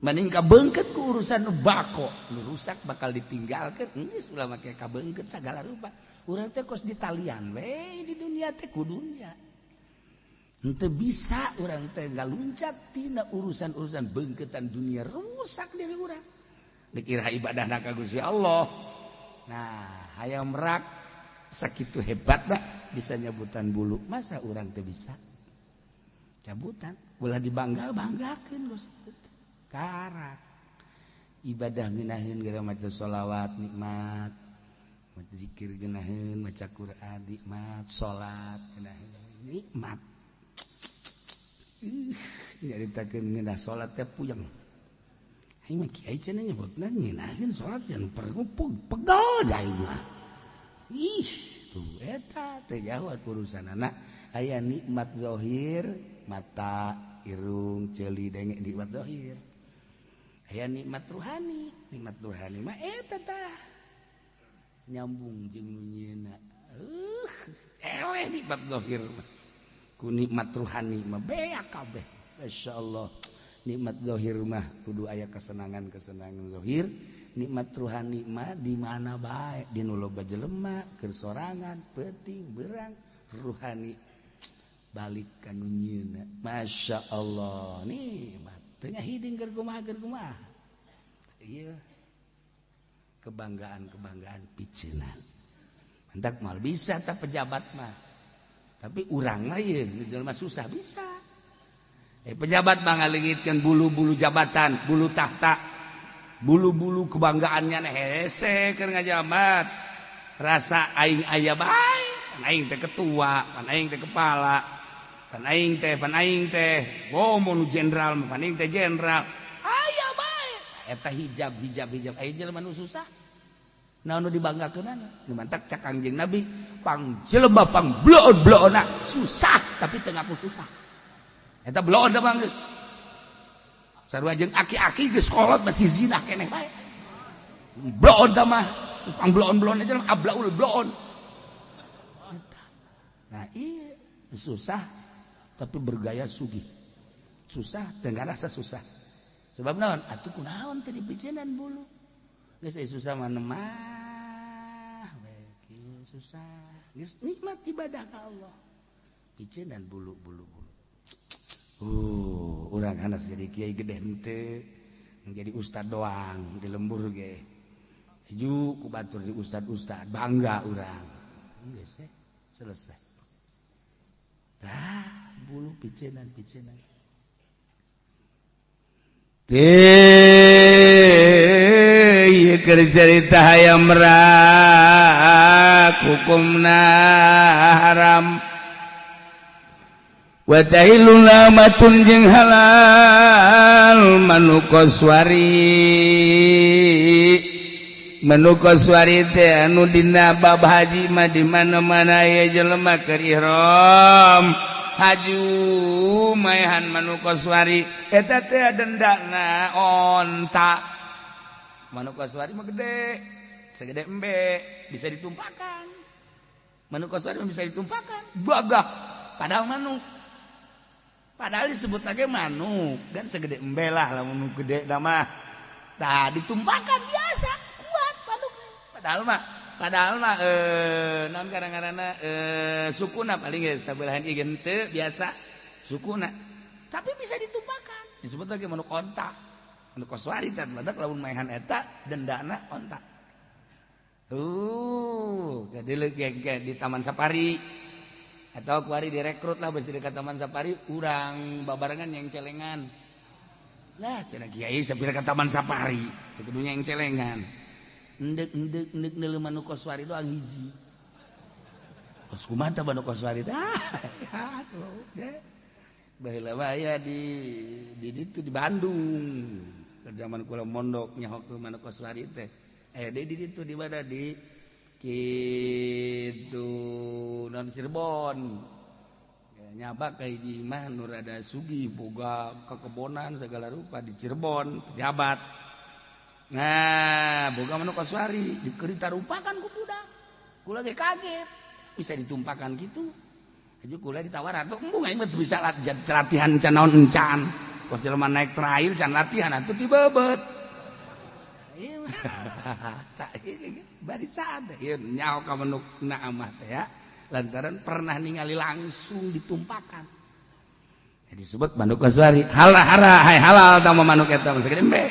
Mending kabeungkeut ku urusan nu bako, nu rusak bakal ditinggalkeun. Geus ulah make kabeungkeut sagala rupa. Urang teh kos ditalian we di dunia teh ku dunia. Henteu bisa urang teh ngaluncat tina urusan-urusan beungkeutan dunia rusak diri urang. Dikira ibadahna ka Gusti Allah. Nah, hayam merak sakitu hebatna bisa nyabutan bulu. Masa urang teu bisa? Cabutan, ulah dibangga-banggakeun geus. Karak ibadah ngeunaheun gara maca sholawat nikmat, maca zikir ngeunaheun, maca Quran nikmat, salat ngeunaheun nikmat. Nyaritakeun ngeunah salat teh puyeng. Aing mah kiai cenah nyebutna ngeunaheun salat yang pegel aing mah. Ih, tuh eta teh jauh urusanana. Aya nikmat zahir, mata, irung, ceuli, denge nikmat zahir. Aya nikmat ruhani mah eta tah nyambung jeung nu nyieuna. Eleh nikmat zahir mah. Ku nikmat ruhani mah beak kabeh. Masyaallah. Nikmat zahir mah kudu aya kesenangan-kesenangan zahir, nikmat ruhani mah di mana bae, di nu loba jelema, keur sorangan, peuting, berang, ruhani balik ka nu nyieuna. Masyaallah, nikmat. Teu nyahiding keur kumaha. Ieu kebanggaan-kebanggaan piceunan. Mantak moal bisa tah pejabat mah. Tapi urang mah ieu jelema susah bisa. Pejabat mah ngaleungitkeun bulu-bulu jabatan, bulu tahta, bulu-bulu kebanggaannya hese keur ngajabat. Rasa aing aya bae, pan aing teh ketua, pan aing teh kepala, pan aing teh, oh mun jenderal, pan aing teh jenderal. Aya bae. Eta hijab aya jelema nu susah. Naon nu dibanggakeunana? Nu mantak cak Kangjeng Nabi, pang jelema pang bloon-bloonna susah tapi teu ngaku susah. Eta bloon da bang geus. Sarua jeung aki-aki geus kolot masih zina keneh bae. Bloon da mah, pang bloon-bloon aja ablaul bloon. Nah, iya susah tapi bergaya sugih. Susah teu ngarasa susah. Sebab naon? Atuh kunaon teh dipiceunan bulu. Geus susah mah nemah we kieu susah. Geus nikmat ibadah ka Allah. Piceunan bulu-bulu. Urang hanas jadi kiai gede henteu, jadi ustad doang di lembur ge. Ju ku batur di ustad-ustad bangga urang. Geus selesai. Tah bulu piceunan. Teh ieu keur carita hayam merak hukumna haram. Wa tahiluna matun jeung halal manukoswari teh anu dina bab haji mah di mana-mana aya jelema keur ihram haju maehan manukoswari eta teh dendana onta. Manukoswari mah gede, segede embe, bisa ditumpakan. Manukoswari mah bisa ditumpakan, gagah padahal manuk. Padahal disebut lagi manuk dan segede embe lah lamun gede mah. Tah ditumpakan biasa kuat manuk. Padahal mah naon kadang-kadangna sukuna paling geus sabeulah ieu henteu biasa sukuna. Tapi bisa ditumpakan. Disebut lagi manuk onta. Manuk koswari teh badak lamun maehan eta dendana onta. Jadi di Taman Safari atau kuari direkrut lah besi dekat Taman Safari urang babarengan yang celengan lah cenah kiai sapira ka Taman Safari teu kudu yang celengan endek endek endek neuleuh manuk koswari doang hiji kos kumaha tah manuk koswari teh atuh deh baheula mah aya di ditu di Bandung ke zaman kula mondok nyaho ke manuk koswari teh di ditu di mana di kitu non Cirebon Nyaba ka hiji imah nu rada sugih boga kekebonan segala rupa di Cirebon, pejabat. Nah, boga manuk kasuari dikeritarupakan ku budak. Kula ge kaget. Bisa ditumpakan gitu. Aju kula ditawar atuh embung aing mah bisa latihan can naon encan. Kos jelema naik trail can latihan atuh tibebeut. Ieu tak bari sada ieu nyaho ka manuk naamah teh ya. Lantaran pernah ningali langsung ditumpakan. Ya, disebut manuk kasuari. Halal hara hai halal tah manuk eta mah sagede embe.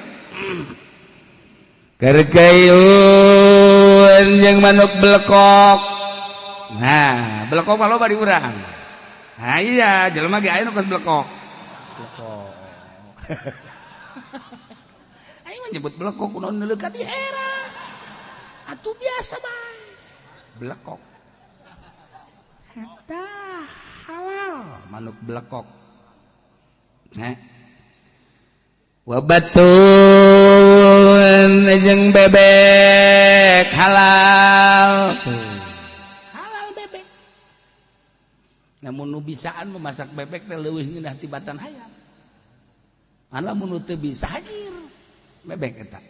Kerkayun jeung manuk belekok. Nah, belekok mah loba di urang. Nah iya, jelema ge aya nu kos belekok. Belekok. Aing mah nyebut belekok kunaon neuleuh ka di era. Atuh biasa bae. Belekok. Eta halal manuk belekok. Nah. Wabatun jeung bebek halal. Halal bebek. Namun nu bisaan memasak bebek teh leuwih ngeunah tibatan hayam. Lamun nu teu bisa hajir bebek eta.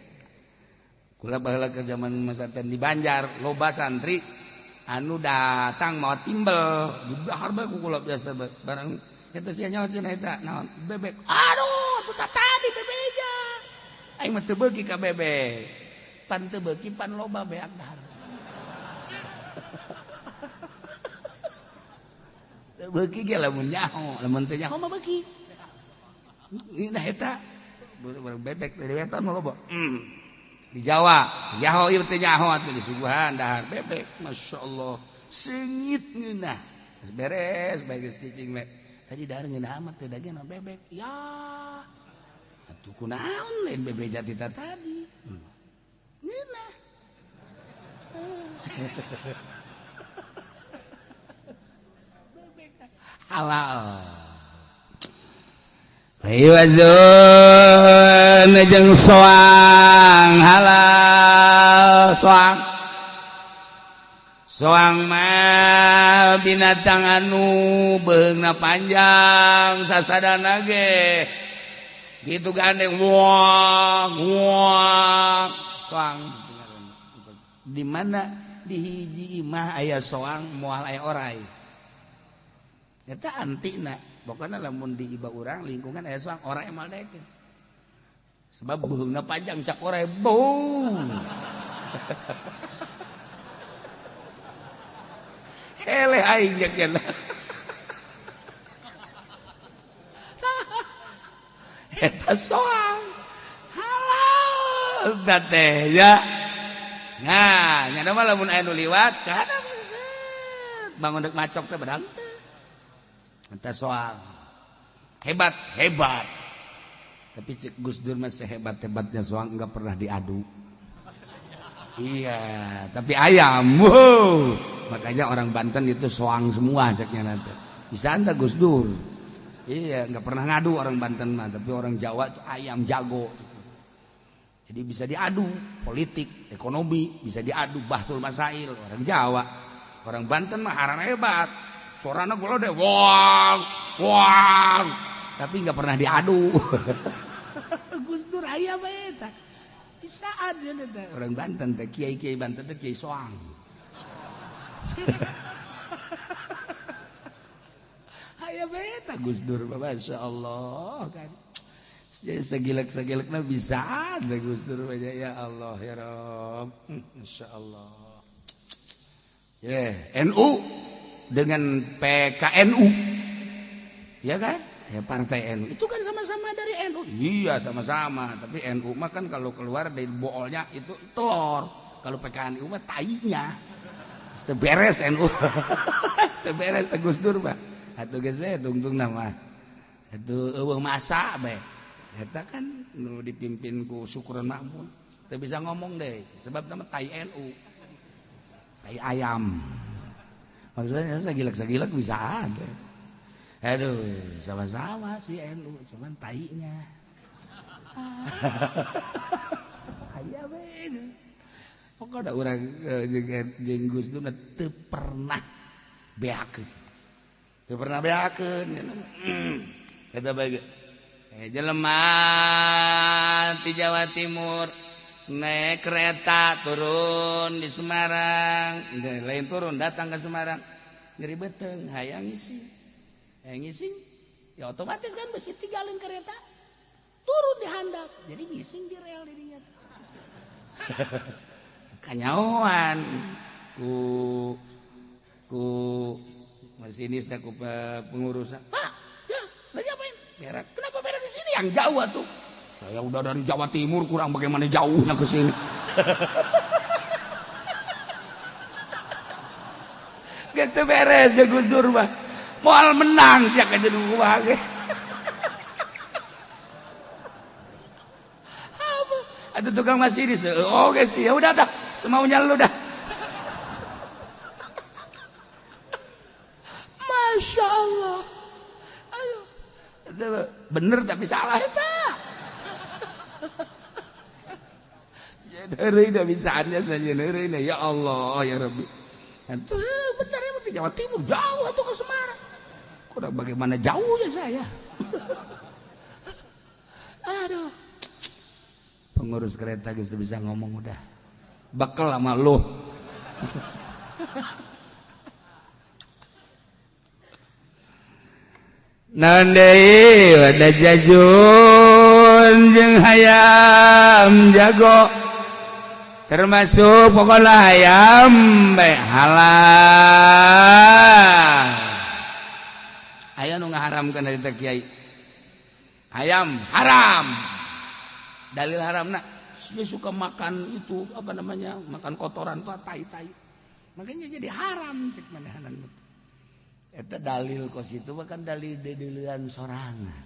Kula baheula ke zaman masantren di Banjar, loba santri anu datang mau timbel, didahar bae ku kula biasa barang eta sia nyawa cenah eta naon bebek. Aduh, atuh tadi bebeja. Aing mah teu beuki ka bebek. Pan teu beuki pan loba beak dahar. Teu beuki ge lamun nyaho, lamun teu nyaho mah beuki. Nah eta bebek dari wetan mah loba. Di Jawa, nyaho ieu teh nyaho atuh disuguhan dahar bebek. Masya Allah, seungit ngeunah. Beres bae geus cicing we. Tadi dahar ngeunah amat teh daging bebek. Ya. Atuh kunaon lain bebek jati tadi. Ngeunah. Bebek halal. Iwazun jeung soang halal soang. Soang mah binatang anu beungna panjang sasadana ge. Gitu gandeng wang wang soang. Di mana di hiji imah aya soang moal aya orai. Eta antina. Pokoknya lamun di iba urang lingkungan aya soang orai moal daekeun. Sebab beuheungna panjang cak orai bau. Eleh aing jeung cenah. Eta soang halal teh ya. Nah, nya mah lamun aya nu liwat kana bangun deuk macok teh bedang teh. Eta soang. Hebat, hebat. Tapi cek Gus Dur mah sehebat-hebatnya soang enggak pernah diadu. Iya, tapi ayam. Wow. Makanya orang Banten itu soang semua ceknya nanti. Bisa anda Gus Dur. Iya, nggak pernah ngadu orang Banten mah, tapi orang Jawa itu ayam jago. Jadi bisa diadu politik, ekonomi, bisa diadu bahsul masail orang Jawa. Orang Banten mah haran hebat. Suarana gua deh, wang, wang. Tapi nggak pernah diadu. Gus Dur ayam eta. Bisa ada orang Banten teh, kiai-kiai Banten teh kiai soang. Aya beta Gus Dur, Masya Allah kan. Jadi segilek-segilekna bisa ada Gus Dur ya Allah ya Rabb. Masya Allah. Yeah, NU dengan PKNU. Ya kan? Ya partai NU itu kan sama-sama dari NU. Iya sama-sama, tapi NU mah kan kalau keluar dari boolnya itu telur. Kalau PKNU mah tainya. Teu beres NU. Teu beres Gus Dur mah. Atuh geus we tungtung nama. Atuh eueuh masa bae. Eta kan nu dipimpin ku Syukron Makmun. Teu bisa ngomong deh, sebab nama tai NU. Tai ayam. Maksudnya sagilek-sagilek bisa ada. Aduh, sama-sama sih NU, cuman tainya. Aya we. Pokoknya urang jeung Gus Dur teu pernah beakeun. Teu pernah beakeun eta bae. Jelema ti Jawa Timur naik kereta turun di Semarang, lain turun datang ke Semarang nyeri beteng hayang ngising, hayang ngising ya otomatis kan mesti tinggalin kereta turun di handap, jadi ngising di rel dirinya. Kanyaoan ku ku masinis ku pengurus, Pak ya lagi apain berak, kenapa berak di sini yang jauh tuh? Saya udah dari Jawa Timur kurang bagaimana jauhnya ke sini. Geus teu beres jeung Gus Dur mah. Moal menang sia ka jeung kumaha ge. Apa? Atuh tukang masinis. Oke sih, ya udah dah, semaunya lu dah. Masya Allah. Aduh. Bener tapi salah eta. Jadi bisaannya saja ya Allah ya Rabbi. Itu benar ya Jawa Timur jauh atau ke Semarang. Kurang bagaimana jauhnya saya. Aduh. Pengurus kereta geus bisa ngomong udah. Bakal sama lu. Naon deui wadah jajun jeung hayam jago. Termasuk pokoknya ayam bae halal. Aya nu ngaharamkeun dari teh kiai. Ayam haram. Dalil haramna dia suka makan itu apa namanya? Makan kotoran tuh tai-tai. Makanya jadi haram cek manehanan. Eta dalil kos itu mah kan dalil dedeulean sorangan.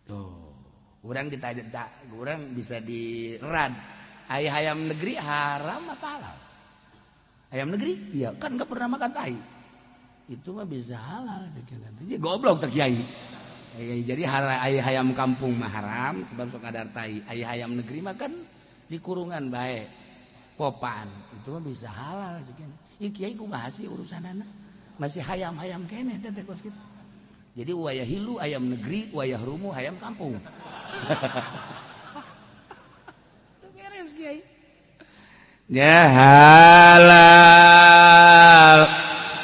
Tuh, urang ditanya, urang bisa dirad. Ayam negeri haram apa halal? Ayam negeri? Iya, kan nggak pernah makan tai. Itu mah bisa halal. Jadi goblok teh kiai. Jadi ayam kampung mah haram sebab sok ngadar tai. Ayam negeri mah kan di kurungan bae. Popan. Itu mah bisa halal. Ieu kiai kumaha sih urusanana? Masih hayam-hayam keneh teh kos kitu. Jadi wayah hilu ayam negeri, wayah rumu ayam kampung. Ya halal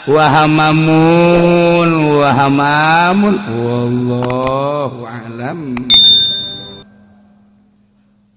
wahamamun wahamamun wallahu a'lam.